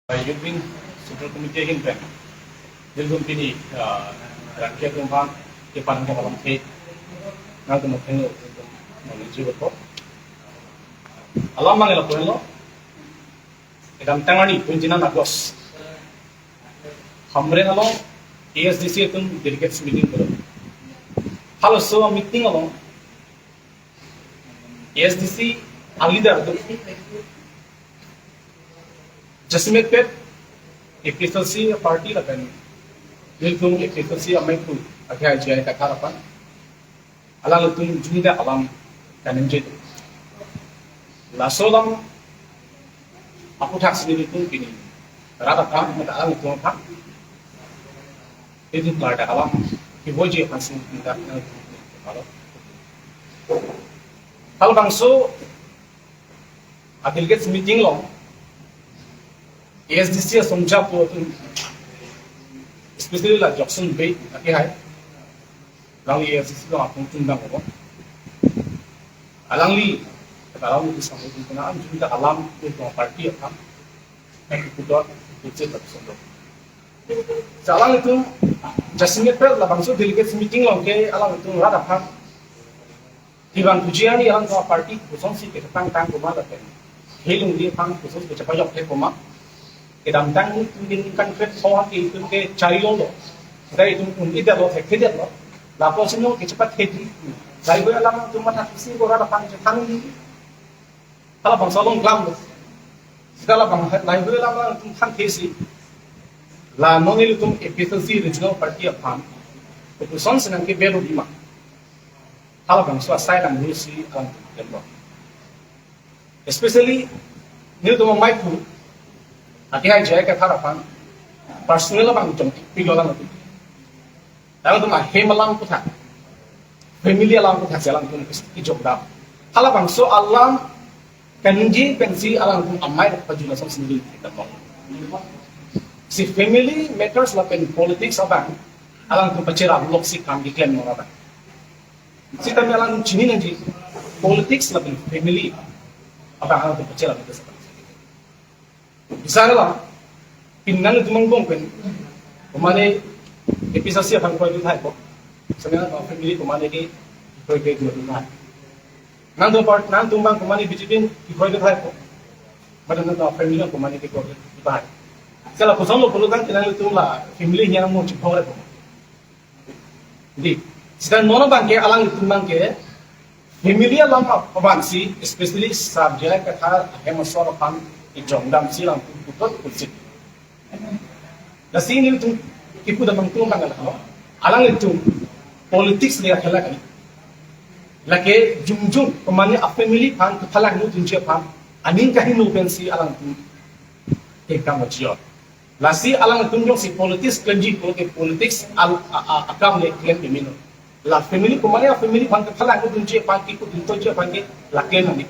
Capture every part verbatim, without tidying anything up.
Youth Wing Central Committee ahin pen nelitum pini, ah, rangke atum aphan kepanang alamthe nangtum athengno nangji bepo. Alam abang lapu-an lo, kedamtang arni twenty-nine August, Hamren along A S D C atum delegates meeting kelo. Halaso meeting along A S D C a-leader atum jasemetpet A P H L C party lapen nelitum A P H L C amei pu akhai J I Kathar aphan alanglitum jumida alam kaningje. Laso alam aputhaksi nelitum pini rat aphan mate alanglitum aphan nelitum klardak alam kevoiji aphansi nelitum dak nangtum alo. Halabangso a-delegates meeting along A S D C asongja pu atum, especially la Jokson Bey akhai, alangli A S D C along apung chundang ko. Alangli, alangli sampai tung kena anjung ta alam itu party aphan, yang ikut ikut se tak sendo. Alanglitum jasemetpet labangso delegates meeting along ke alanglitum rat aphan kevang puji ani alanglitum aparty kosonsi kechetang tang koma lapen helung di aphan kosonsi kechepajok the koma. Kedamtang nelitum ningkan krepho ke itum ke chari lo. Seta itum un-edetlo, thekthe-detlo. Lapuson nelitum kechepathe di. Laheihui alam atum mathaksi ko rat aphan chethang di. Halabangso along klam lo. Seta labang laheihui alam atum thanthesi la non nelitum A P H L C regional party aphan kosonsi nangkeber bima. Halabangso asai langrusi alam atum klemlo. Especially nelitum amei pu akhai J I Kathar aphan personal abang jongpilo alanglitum. Alanglitum ahem alam aputhak, family alam aputhak si alanglitum kejok dam. Halabangso alam kaningje pensi alanglitum amei pajula asonsi nelitum damlo. Si family matters lapen politics abang alanglitum pachera loksi kam keklem nang abang. Sitame alanglitum chini nangji politics lapen family abang alanglitum pachera loksi kam. Bisa la, pini nangtum angbong pen, komane A P H L C aphan kroikre tahai ko. Sami nangtum family komane ke kroikre tahai. Nangtum part, nangtum abang komane B J P kroikre tahai ko. Mate nangtum family komane ke kroikre tahai. Seta koson lo pulo tangte nangtum la family nya mo chipore ko. Di, seta non abang ke alanglitum abang ke family alam abangsi, especially sar J I Kathar ahem asor aphan kejok damsi alanglitum puthot pusit. Lasi nelitum kipu damtang abang ke la, alanglitum politics le akhela kali. Lake jongjong komane a-family aphan kephalang nutun je aphan aning kahingno pensi alanglitum kekam ajior. Lasi alanglitum jongsi politics klemji pulote politics al-, a, a, akam le klem pemino. La family komane a-family aphan kephalang nutun je aphan ke, kudunto je aphan ke la klem ani.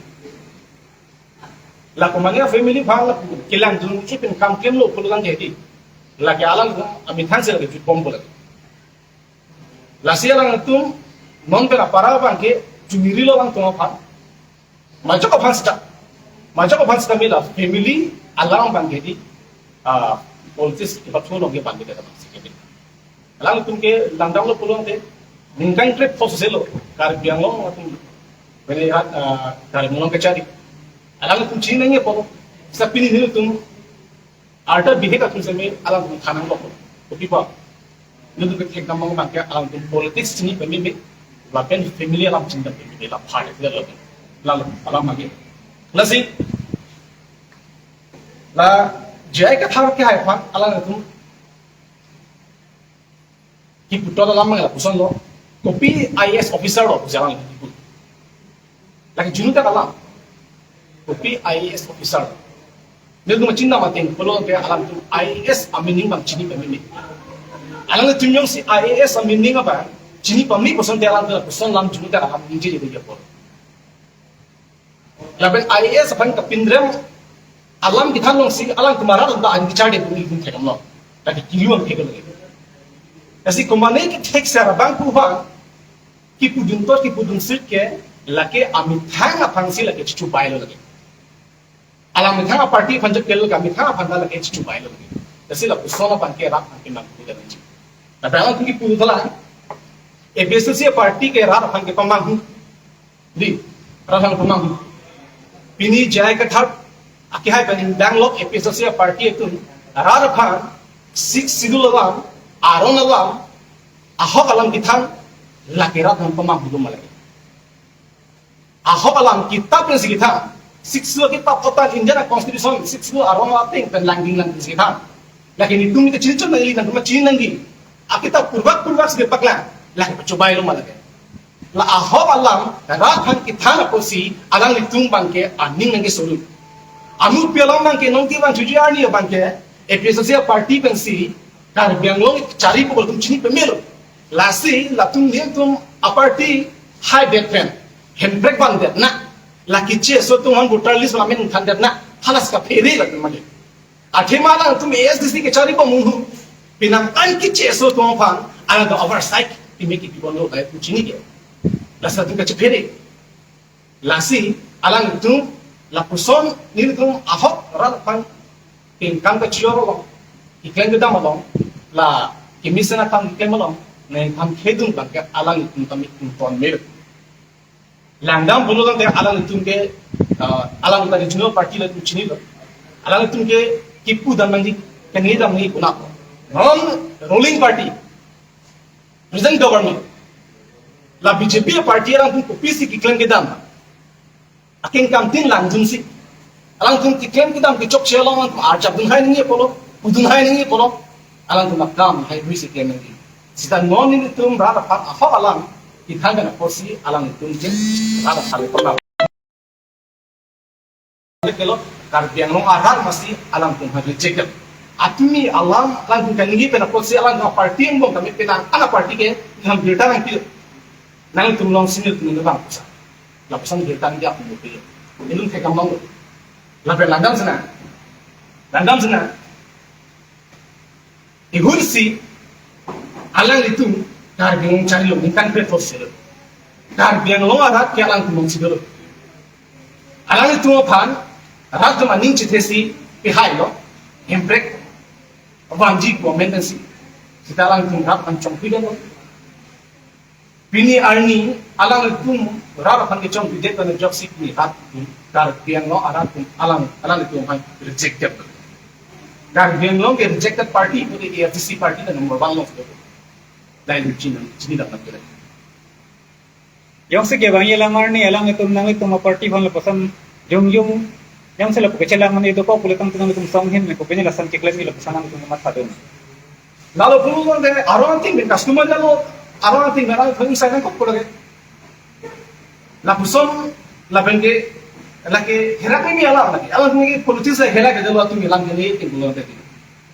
La komane a-family aphan la kelangdun chipin kam klemlo pulo tangte di. Lake alanglitum amethang si lake jutbompo lake. Lasi alanglitum non pen apara abang ke chungrilo alanglitum aphan. Majok aphan seta. Majok aphan seta mila family alam abang ke di, ah, politics kepathu along ke abang ke di abang si ke di. Alanglitum ke langdamlo pulote ningkan krepho soselo Karbi Anglong atum bene hat, ah, Karbi Anglong kachari. Alanglitum chini nangji pulo. Seta pini nelitum arta bihek atum seme alanglitum than nanglo. Kopi pa? Nelitum ke thek damtang abang ke alanglitum politics chini pememe, lapen family alam chini pememe, la party le lo. La alam lagi. Lasi la J I Kathar akhai aphan alanglitum kiputot alam abang lapuson lo. Kopi I A S officer lo, jalan kipu. Lake junu ta alam. Kopi I A S officer. Nelitum chinta mati pulote alanglitum I A S a-meaning abang chini pameme. Alanglitum jongsi I A S a-meaning abang chini pame puson te alanglitum lapuson alam junu ta alam ningje de ya pulo. Lapen I A S aphan kapinrem alam kethan alongsi alanglitum arat ta aning kechar de pu nelitum thekdamlo. Lake kiliwang thek lagi. Lasi komane kethek sar abang pu abang kipudun to kipudun sir ke lake amethang aphansi lake chuchu bailo lake. Alang methang a-party aphan chot kelo ka, methang aphan ta lake chichubai lo. Lasi lapuson abang ke rat aphan ke nangpu dan ji. Tapi alang tingki pu thala, A P H L C a-party ke rat aphan kepamanghu. Di, rat aphan kepamanghu. Pini J I Kathar akehai pen Bangalore A P H L C a-party atum rat aphan Sixth Schedule alam, aron alam, ahok alam kethan, lake rat aphan pamanghu do ma lake. Ahok alam kitap pensi kethan. Sixth Schedule kitap kotan Indian Constitution, Sixth Schedule aron ating pen langding langding si kethan. Lake nelitum ta chini chot nangji, nangtum ta chini nangji. Akitap purvak purvak si paklang. Lake pachubai lo ma lake. La ahok alam rat aphan kethan apotsi alanglitum abang ke aning nangkeso lo. Anutpi alam abang ke nonke vangthuji arni abang ke A P H L C a-party pensi Karbi Anglong charipo pu atum chini pamelo. Lasi latum nelitum a-party hai det pen hemprek vandet na. La kecheso atum aphan voter list amen thandet na. Halas kaphere latum mane. Athema alangtum A S D C kechari bomung hu. Penang an kecheso atum aphan alangtum oversight pime kipi bomlo bai pu chini ke. Lasi latum kachephere. Lasi alangtum lapuson nelitum ahok rat aphan pingkan kachiyoro along, keklem kedam along, la kemesen atum keklem along, nangkam khedun abang ke alangtum kami tum ton me. Langdam pulo tangte alanglitum ke, ah, alang ta regional party latum chinilo. Alanglitum ke kipu dam nangji, kangni dam nangji kuna. Non ruling party, present government, la B J P party alangtum kopisi keklem kedam. Akeng kamtin langdunsi. Alangtum keklem kedam kechokche along alangtum arjap dunhai nangji apotlo, pudunhai nangji apotlo. Alangtum akam hai ruisi klem nangji. Sita non nelitum rat aphan ahok alam kethan pen apotsi alangtum ke rat aphan pernah. Kelo Karbi Anglong arat masi alangtum ha reject. Atumi alam alangtum kaningje pen apotsi alangtum party angbong kami penang an a-party ke nang birta nangpi. Nangtum alongsi nelitum nang bang pusa. Lapuson birta dia pun pi. Inut thekam long. Lapen langdam sena. Langdam sena. Ihun si alanglitum Karbi Anglong charilo, ningkan kre thos selo. Karbi Anglong arat ke alangtum alongsi dolo. Alanglitum aphan rat atum aning chethesi pihai lo. Hemprek vanji pu amen pensi. Sita alangtum rat aphan chongpi dolo. Pini arni alanglitum rat aphan kechongpidet pen ajoksi pini rat atum, Karbi Anglong arat atum alang, alanglitum aphan rejected. Karbi Anglong ke rejected party pute A S D C party ta number one lo. Lain chini, chini dapat kira. Jongsi kevangji alam arni alanglitum nanglitum a-party aphan lapuson jongjong, jongsi lapu kechelang mane dokok pule tangte nanglitum song hin me kopine lason keklemji lapuson nangtum matha dun. Lalo pulo tangte aron ating pen customer lalo, aron ating pen aron ating sai nangkok pulo ke. Lapuson lapen ke lake hera kami alam lake. Alam kami politics la hera ke dolo atum alam ke ni ting pulo tangte.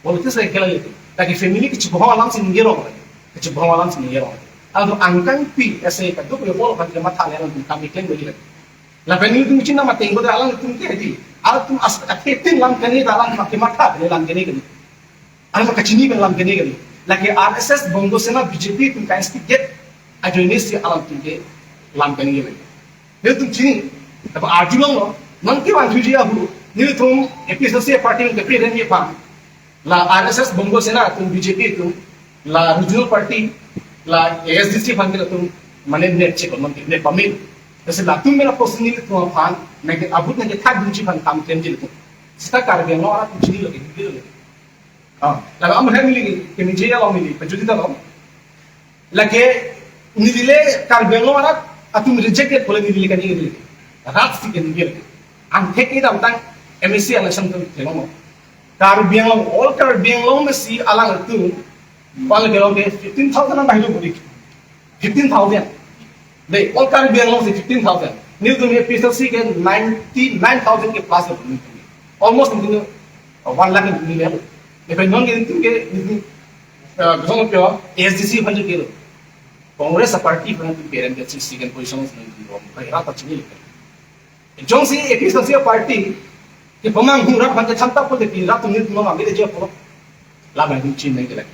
Politics la hera le. Lake family kechibahong alam si ningje rong lake. Kechibahong alam si ningje rong lake. Alam angkang pi ese kaduk yo bol kan matha le alam kami klem lagi lake. Lapen nelitum chinine mateng boda alangtum ke di. Alangtum as athetin lam kani ta alang makin matha le lam kani kani. Alang kachini pen lam kani kani. Lake R S S Bongo Sena B J P atum ka-instigate ajoine si alangtum ke lam kani kani. Nelitum chini. Tapi arjulonglo. Nangkevangthuji ahut. Nelitum A P H L C party ke pre den ye pam. La R S S Bongo Sena atum, B J P atum, la regional party, la A S D C aphan ke latum mane net chek non net pamit. Lasi latum mena post nelitum aphan nangke abut nangkethak dunji aphan kam klemji latum. Sita Karbi Anglong arat chinilo ke, chinilo ke. Ah, la am hem neli ke media along neli pajudita lo. Lake neli le Karbi Anglong arat atum rejected pule neli le kani neli. Rat si ke neli le. Angthek ni damtang M A C election atum kelong. Karbi Anglong, all Karbi Anglong masi alanglitum, pal kelong ke fifteen thousand ang bahidu budi. Fifteen thousand. De, all Karbi Anglong si fifteen thousand. Nelitum A P H L C ke ninety-nine thousand ke plus lo nelitum. Almost nelitum, uh, one lakh nelitum level. Lapen non ke nelitum ke, nelitum, uh, gosong pio, A S D C aphan ke lo. Congress a-party aphan nelitum parent ke sixty second position nelitum rom. Rat ta chini le. Jongsi A P H L C a-party kepamanghu rat aphan kethantap pute pi rat atum nelitum mamang le je puro. Lam nangtum chin nangji lake.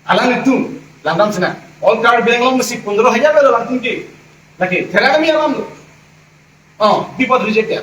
Alanglitum langdam sena. All Karbi Anglong masi pondro hajar lo alanglitum ke. Lake, thera kami alam lo. Oh, bipot reject ya.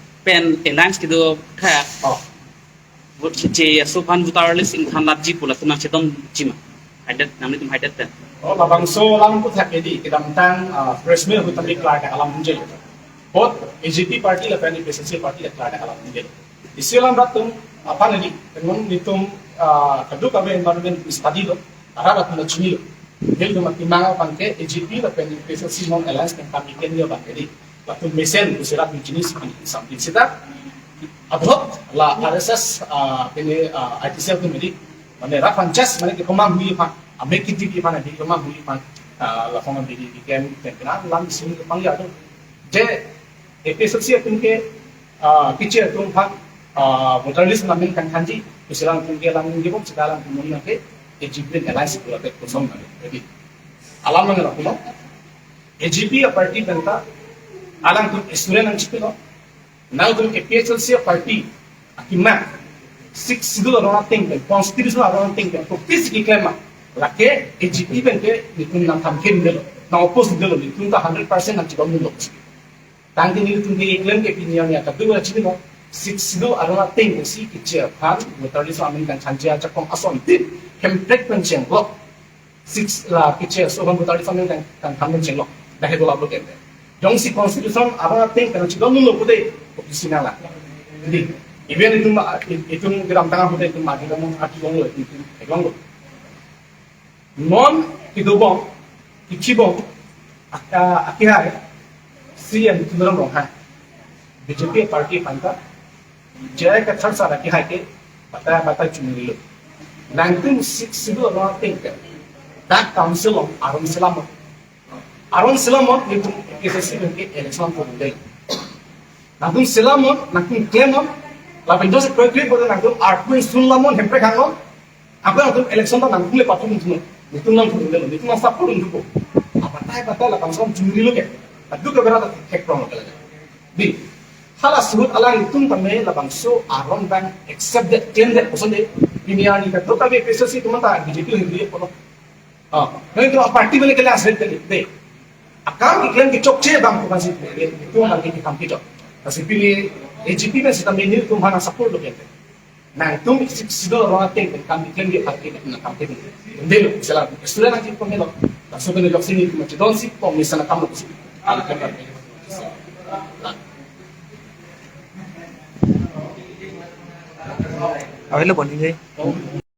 pen alliance kedo kha. Oh. Vote si che aso aphan voter list ingthan lapji pu latum nangchedonji ma? Haidet, nanglitum haidet pen. Oh, labangso alam aphuthak ke dei, kedamtang, ah, press meet ahut tame klardak alam dunjelo. Both A J P party lapen A P H L C party le klardak alam dunjelo. Isi alam rat atum aphan dei, tengon nelitum, ah, kadokave environment study lo, arat atum le chinilo. Hil dum atimang aphan ke A J P lapen A P H L C non alliance pen kam ikenlo abang ke dei. Latum mesen pusi rat atum chinisi pen something sita. Abroad la R S S, ah, pine, ah, I T C atum dei. Mane rat aphan just mane kepamanghu aphan, amek kiti aphan, amek kepamanghu aphan, ah, la aphan dei dei kem kem kena lam isi kepangya atum. Je A P H L C atum ke, ah, keche atum aphan, ah, voter list amen kangthanji, pusi alangtum ke alam ningje bom sita alangtum non ke A J P alliance pu lapen kosong nang. Jadi, alam nang lapulo. A J P aparty pen ta, alangtum student nangchipilo. Nangtum A P H L C aparty akimang, Sixth Schedule arong ateng pen, Constitution arong ateng pen, kopi si keklem ma? Lake A J P pen ke nelitum nangthan kemdelo, nang-oppose delo, nelitum ta hundred percent nangchedondunlo. Tangte nelitum ke keklem ke pini arni kadokave chinilo, Sixth Schedule arong ateng pensi keche aphan voter list amen kangthanji ajakong ason tip, Hemprek pen chenglok. Six la keche aso aphan voter list amen kang, kangthan pen chenglok. Dak he do laplo kente. Jongsi Constitution arong ateng pen chedondunlo pulote, kopi si nanglang? Dei, even itum, itum kedamtang ahut itum mati kamu ati bonglo, itum, itum, itum bonglo. Non kedobom, kechibom, aka, akehai, C M Tuliram Ronghang, B J P party aphan ta, J I Kathar sir akehai ke, batai batai chungrilo. Nangtum Sixth Schedule arong ateng pen, dak council along aron selamnon. Aron selamnon, nelitum A P H L C pen ke election pudundelo. Nangtum selamnon, nangtum klemnon, lapen jongsi koi koi bote nangtum arpu insun lamnon, Hemprek hangnon, apot nangtum election ta nangtum le pathu dunthunnon, nelitum nangthu dundelo, nelitum nang-support dunthupo. Abatai batai labangso chungrilo ke, kadokave rat ta thek pronglo ke lake. Dei, hala ahut alanglitum tame labangso aron abang accept det, claim det, kosonde, pini arni kadokave A P H L C atum ta B J P hingri pulo. Ah, nangtum aparty pen ke alliance det kali, dei. Akam keklem kechokche abang pu aphansi, nelitum aphan ke kam kechok. Lasi pini A J P pen sitame nelitum aphan nang-support lo kente. Nangtum Sixth Schedule arong ateng pen kam keklem ke party pen nang kam keklem. Dei lo, sela student nangji pemelo. Laso pen joksi nelitum chedonsi, kong ni sana kam lo si. Available ni.